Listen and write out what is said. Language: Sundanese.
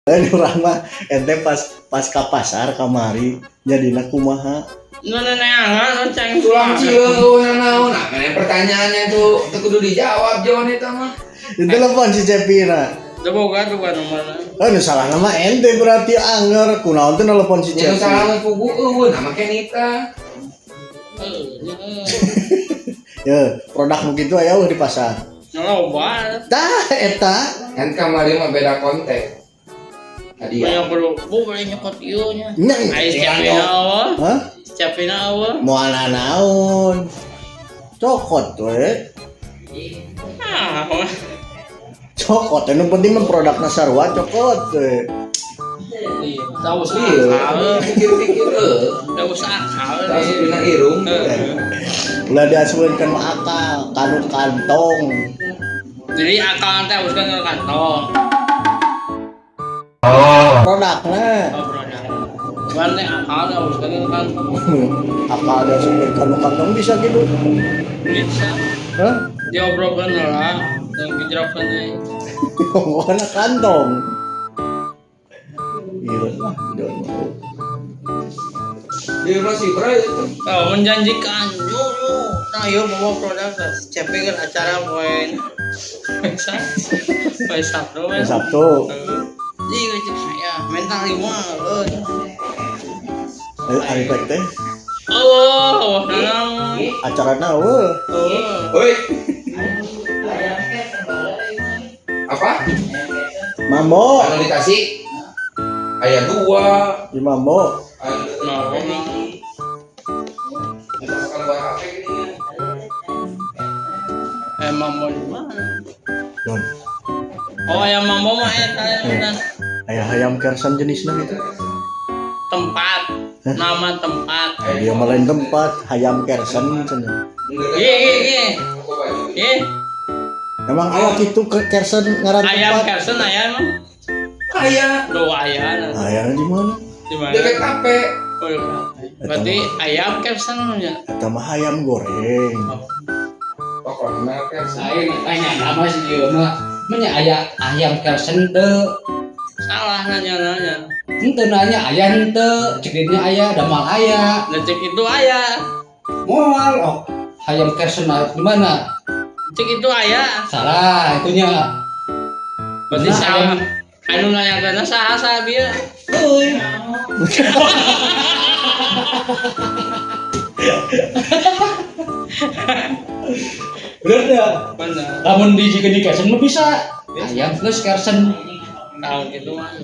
Lain urang mah ente pas pas ka pasar kamari jadina kumaha? Nu neneangan ceng. Tulang cileung naon? Nah, mana pertanyaannya tuh teu kudu dijawab jawaban eta mah. Itu telepon si Cepina. Teu boga tuh kan nomorna. Oh, nu salah nama ente berarti anger kunaon teh nelpon si Nya nu Cepi. Salah mah pugu eueuh nama Kenita. Heuh, nya. Ya, produk nu kitu aya euweuh di pasar? Loba. Tah eta. Kan kamari mah beda konteks. Tadi ya. Banyak perlu bu boleh nyokot ieu nya. Nya. Ai Cepina euweuh. Hah? Cepina euweuh. Moal naon. Cokot we. Ah, Cokot, nu penting mah produkna sarua cokot we. Iya, tahu Iya, akal. Pikir-pikir eueuh. Tahu akal. Asup dina irung. Heeh. Ulah diasupkeun kana akal, kanu kantong. Jadi akal teh harus kan ke kantong. Produkna. Oh, produk. Cuman teh akal teh harus kan ke kantong. Akal diasupkeun kana kantong bisa gitu? Bisa. Hah? Diobrolkeun lah, tong dijerokeun deui. Ngomongna kantong. Iya lah, udah mau. Di rumah si Bray itu. Oh, menjanjikan, yo yo, nah yo bawa produk ke Cepi kan acara poin poin Sabtu kan. Sabtu. Iya, cek saya mental lima, oh, Eh, ari pek teh oh, nah, acarana euweuh. Oh, Woi. Apa? Mambo, Anu dikasih aya dua. Di Mambo. Anu Nah, Misalkan buat HP gini. Mambo di mana? Don, Oh, ayam mambo mah eta eta aya hayam kersan jenisna gitu. Tempat, nama tempat. Dia mah lain tempat, hayam kersen cenah. Iya, iya, iya. Toko baju. Iya, Emang aya kitu ke kersen ngaran ayam tempat? Kersen ayam. Aya. Tuh ayam. Aya di mana? Di mana? Deket kafe. Oh, iya. Berarti ayam Kersen ya. Eta mah hayam goreng. Oh. Pokoknya kan Saya tanya nama sih dia mah. Menya aya ayam Kersen teu? Salah nanya-nanya. Henteu nanya aya henteu, cek dinya aya, damal aya. Nah, cek itu ayah. Moal oh ayam Kersen mah di mana? Cek itu ayah. Salah itunya. Berarti Nah, salah. Anu nanya karena saha saha bieu. Euy. Bener dah. Bener. Lamun dijikeun di Kersen mah bisa. Ayam plus Kersen. Tahun gitu mah.